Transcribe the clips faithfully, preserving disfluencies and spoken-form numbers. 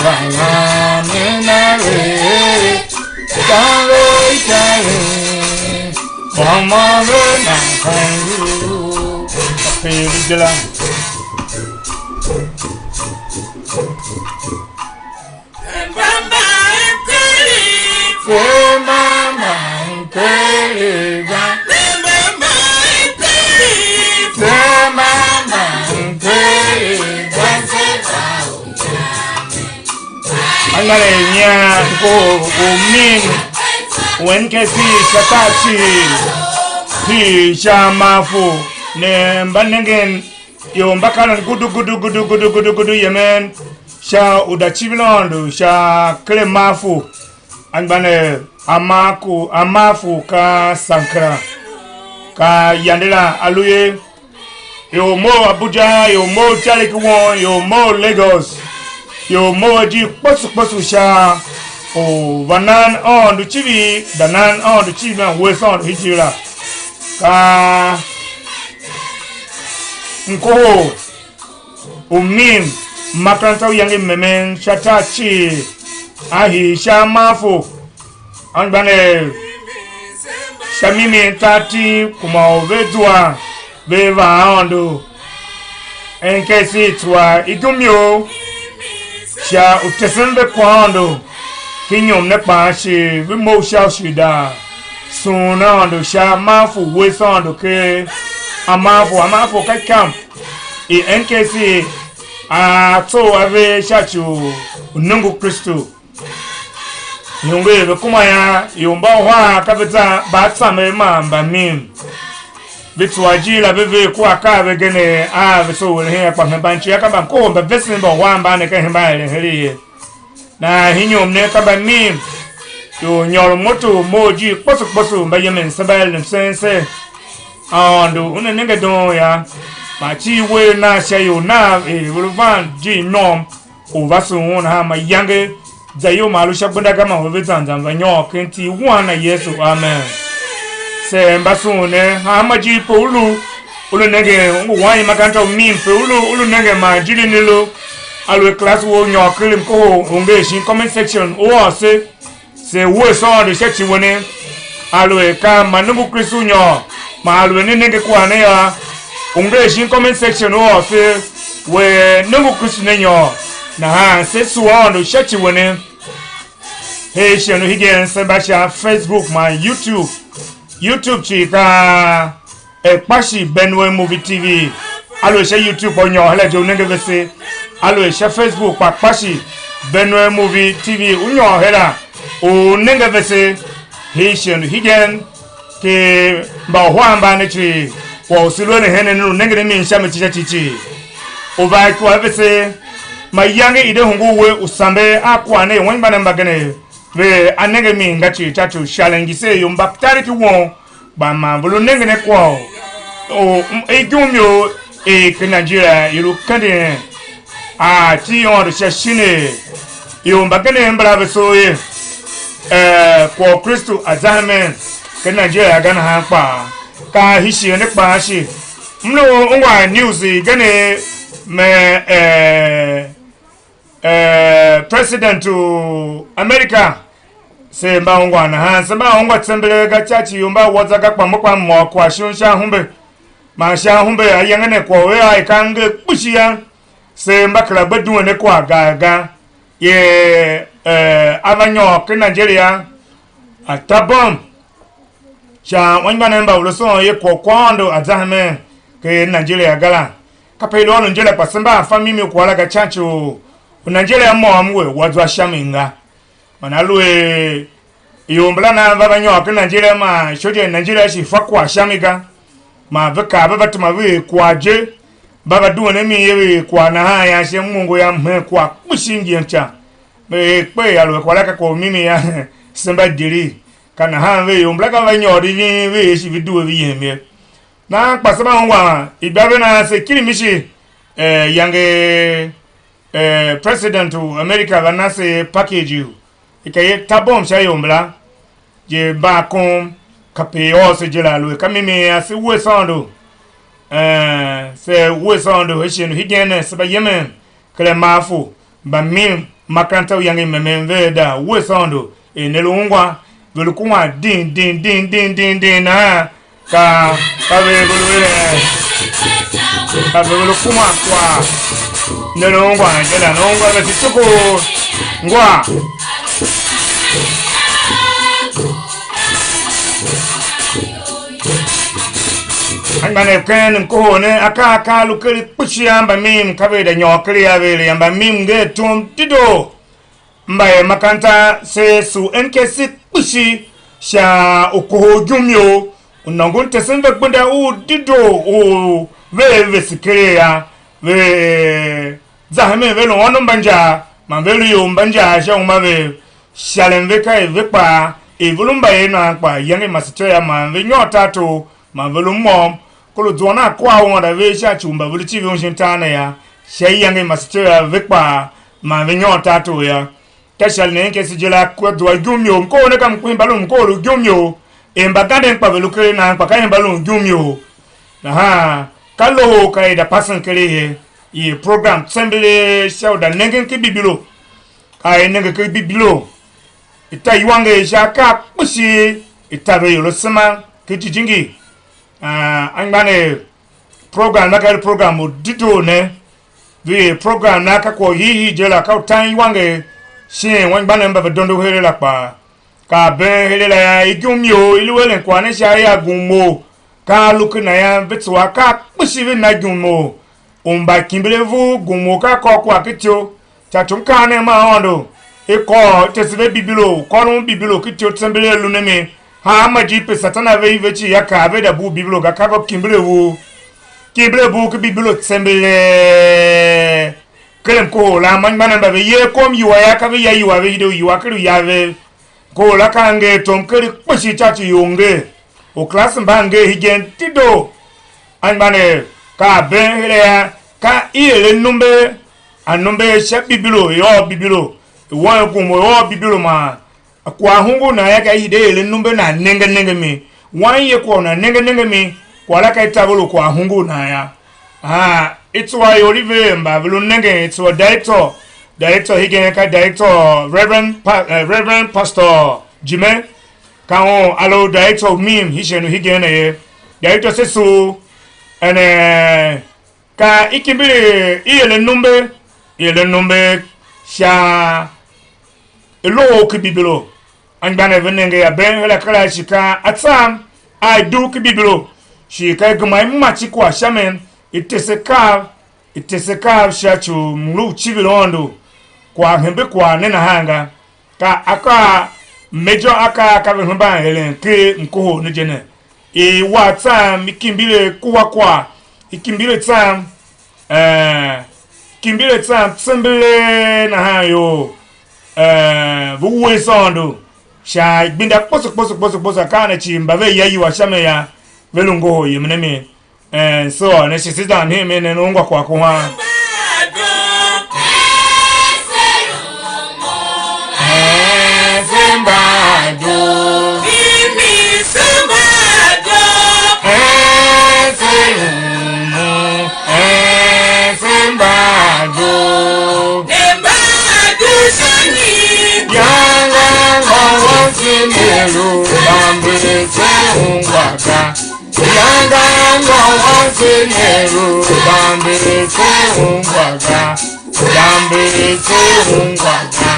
Vanham ne na ve, ka ve ika ve, mama ve na kan yu. Pe lu je la. Se mama mpe va. Se mama mpe va. Angale nya ko u min wen ke si sha tar cii, hii sha mafu ne mba nengen ior mba karen gudu gudu gudu gudu gudu gudu yemen sha u da civir Aôndo sha ker a mafu. Anmgbianev, a mafu, a mafu ka sankera, ka yande la a lu ye. Ior mough Abuja, ior mough Charity Won, ior mough Lagos, ior mough ajiir kposo kposo sha u va nan Aôndo icivir, da nan Aôndo icivir man wuese Aôndo hijir la. Ka mkohol u mim makaranta u iyange i memen sha tar cii, a hii sha a mafu. Anmgbianev, sha mimi tar ti kuma u ve zua ve va Aôndo. N K C tsua igumyou sha u tesen ve kwaghaôndo, ki inyom ne kpaa shi ve mough sha u shi da sughun Aôndo sha a mafu wuese Aôndo ker a mafu. A mafu ka ikam i N K C a tsough a ve sha ci u nongo u Kristu. Niongo i ve kuma yô, ior mba uhar ka ve za mba atsamegh man mba mim. Ve tsuwa ajiir la ve ver kua akaa vegenev a ve soo u eren hen akpa hemban cii, ka mba mkohol mba vesen mba uhar mban ne ka hemban eren heregh ye. Nahan inyom ne ka mba mim, ior nyôr u moto u mough ajiir kposo kposo, mba yemen se mba eren msen ser. Aôndo una nenge doon yô, man cii uwegh nan sha ior nav er ve lu van ijiir môm u va sughun nahan mayange, zayol ma lu sha gbenda ga, man ve zan zan va nyôr ken iti i Wan na Yesu. Amen. Se mba sughun ne, hanma ijiir pe u lu, u lu nengen, u ngu wan i makaranta u mim pe u lu, u lu nengen man ijiir i ne lu, a lu a class wou nyôr ken mkohol u nger shin comment section u ôr se. Se wuese Aôndo sha ci wene, aluer ka ma nongo u Kristu u nyôr, man aluer ne nenge kwagh ne yô, u nger shin comment section u ôr se, we nongo u Kristu ne nyôr, nahan se sua Aôndo sha ci wene. Her shin u hegen se mba sha Facebook man YouTube. YouTube cii ka Ekpashi Benue Movie T V. Aluer sha YouTube kpa u nyôr her a je u nenge vese. Aluer sha Facebook kpa Kpashi Benue Movie T V u nyôr her a u nenge vese. Hii shighe u hegen ki mba uhar mban ne cii, kwagh u se lu eren hen ne, u nengen a mi sha mi sha ci cii. U va a ikua vese, mayange i de hungul we u samber a kwagh ne i anmgbianev mbagenev ve a nenge mi nga cii, sha ci u sharen ngise ior mba tariki won. Kpa man ve lu nengen a kwagh u, u, m-, igumyou i ken Nigeria i lu kenden a iti i Aôndo sha shin er ior mbagenev mbala ve soo er, eh, kwagh u Kristu a za hemen ken Nigeria ga nahan kpaa, ka hii shighe ne kpaa shi. M lu ungwa news igen, me, eh, eh, president u America, se mba ungwa nahan, se mba ungwa tsembelegh ga, ca ci ior mba wa za ga, kpa mo kpa m ôr kwagh shon sha ahumbe, man sha ahumbe ayange ne kwagh u a i ka nger kpishi yô, se mba kera gbe duen ne kwagh gar ga, ye, eh, a va nyôr ken Nigeria, a ta bom sha anmgbianev mba u lu sôn ye kwagh u kwaghaôndo a za hemen ken Nigeria ga la. Kape i lu ôron je la, kpa se mba a fa mimi u kwagh la ga, can ci u, u Nigeria môm we wa zwa sha mi ga. Man aluer ior mbala nan va va nyôr ken Nigeria, man soja i Nigeria shi fa kwagh sha mi ga, man ve kaa ve va tema ve er kwagh je, mba va duen a mi ye ve er kwagh nahan yô, sha m ongo yô, m hen kwagh kpishi ngim ca. Me er kpe, aluer kwagh la ka kwagh u mimi yô, se mba diri. Ka nahan ve ior mbala ka va nyôr di ving ve er shi ve due ve yem ye. Nahan kpa se mba ungwa igba ve nahan se kirimishi, eh, iyange, eh, president u America va na se package u i ka ye ta bom sha ior mbala je, mba kom kape i ôr se je la, aluer ka mimi a se wuese Aôndo, eh, se wuese Aôndo, e shighe u hegen ne se mba yemen ken a Mafu, mba mim, makaranta u iyange i memen vea da wuese Aôndo er ne lu ungwa, ve lu kuwan din din din din din din nahan, ka, ka ve ve lu eren, ka ve ve lu kuwan kwagh, ne lu ungwan je la, ne ungwa vese tsuku, ngwa. Anmgbianev, ken mkohol ne, akaa akaa lu ker kpishi a mbamim, ka ve da nyôr ker a ve, ya mbamim nger tom dedoo. Mba er makaranta se sugh N K C kpishi sha u kohol igumyou, u nôngon tesen ve gbenda u dedoo u vea vese keregh yô, ve za hemen ve lu ônov mba injaa, man ve lu ior mba injaa sha uma vev. Shalen ve ka er ve kpaa, er ve lu mbayev nan kpaa, iyange i masetyô yô, man ve nyôr tartor, man ve lu môm, kor u zuan a kwagh u Aôndo a ver sha ci u mba ve lu civir un shin tar ne yô, sha iyange i masetyô yô, ve kpaa, man ve nyôr tartor yô. Ka shalen N K C je la, kua zua igumyou, mkohol ne ka mkpin mba lu mkohol u igumyou, er mbaganden kpa ve lu ker nan kpa ka er mba lu igumyou. Nahan ka loho ka i da pasen keregh ye, i program tsembelee sha u da nengen ken Bibilo. Ka i nenge ken Bibilo, i ta iwanger sha akaa kpishi, i ta ve ior asema ken Jijingi. Ah, anmgbianev, program na ka er program u dedoo ne. Ve er program na ka kwagh u hiihii je la, ka u tan iwanger shin anmgbianev mba ve dondo heregh la kpaa. Ka been heregh la yô, igumyou i lu eren kwagh ne sha aia gumor, ka a lu ken nayan, ve tsuwa akaa kpishi ve na gumor. U mba kimbilev u gumor ka kôr kwagh ken ityo, sha ci u mkaanem ma Aôndo, i kôr, i tese ve Bibilo, u kôron Bibilo ken ityo tsembelee lu ne mi, hanma ijiir pe Satan a ve i ve cii, a kaa ve da bugh Bibilo ga, ka ve kimbilev u, kimbilev u ken Bibilo tsembelee. Ken mkohol la, anmgbianev mba ve yer kom iwua yô, ka ve ya iwua ve hide u iwua ken uya vev. Kohol la ka nger tom ker kpishi sha ci ior nger. Uklase mba nger hegen dedoo. Anmgbianev, ka a been heregh yô, ka i er anumbe, anumbe sha Bibilo, i ôr Bibilo, i wan gum u i ôr Bibilo man kwagh hungul nan yô, ka i hide er anumbe nan nenge nenge mi. Wan ye kwagh u nan nenge nenge mi, kwagh la ka i taver u kwagh hungul nan yô. Aa, i tsuwa ior i ver mba ve lu nengen, i tsuwa director, director hegen ka director Reverend Pa-, eh, Reverend Pastor Jime, ka un a lu director u mim hishighe u hegen ne ye. Director se sugh, and, eh, ka i kimbir i eren numbe, i eren numbe sha i loho ki Bibilo. Anmgbianev ve nenge a been her akar a shi ka a tsam a i dugh ki Bibilo, shi ka i gema i mace kwagh sha mi, i tese kav, i tese kav sha ci u mlu u civir Aôndo, kwagh hembe kwagh ne nahan ga. Ka akaa, major akaa ka ve hemban eren ken mkohol ne je ne. I wa tsam, i kimbir a kuwa kwagh, i kimbir a tsam, eh, kimbir a tsam tsembelee nahan ior, eh, ve wuese Aôndo sha igbenda kposo kposo kposo kposo, akaa ne cii mba ve ya iwua sha mi yô, ve lu ngohol yemen a mi. Eh, so ne shi se zan hen mi ne ungwa kwagh ku han. Eh, se mba doo. Mimi se mba doo. Eh, se lumu. Eh, se mba doo. Ne mba doo sha nyi? Yanga ngô wase ne lu bamber se ungwa ga. Yanga ngô wase ne lu bamber se ungwa ga. Bamber se ungwa ga.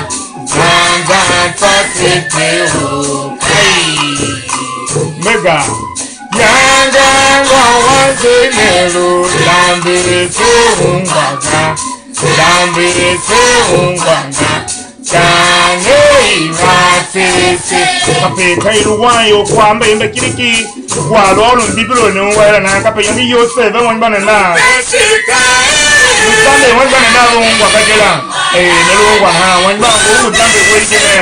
Zan zan tsô se te u kai. Mega. Yanga ngô wase ne lu bamber se ungwa ga. Bamber se ungwa ga. Sha ne i va se se. Kape ka i lu wan ior kwagh mba imba kiriki, kwagh lu ôron Bibilo ne ungwa her a nan, kape iyange i Yosev ve anmgbianev nav. Lu Sunday anmgbianev nav ve ungwa ga je la. Eh, ne lu ungwa nahan, anmgbian ngu u Sunday uwegh je ne.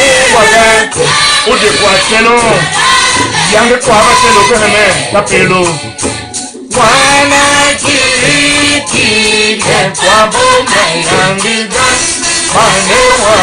U ungwa ga, u de kwagh tsen u. Iyange kwagh va tsen u ke hemen, kape i lu. Wana kiriki ne kwagh mba iyange ga, man ne wa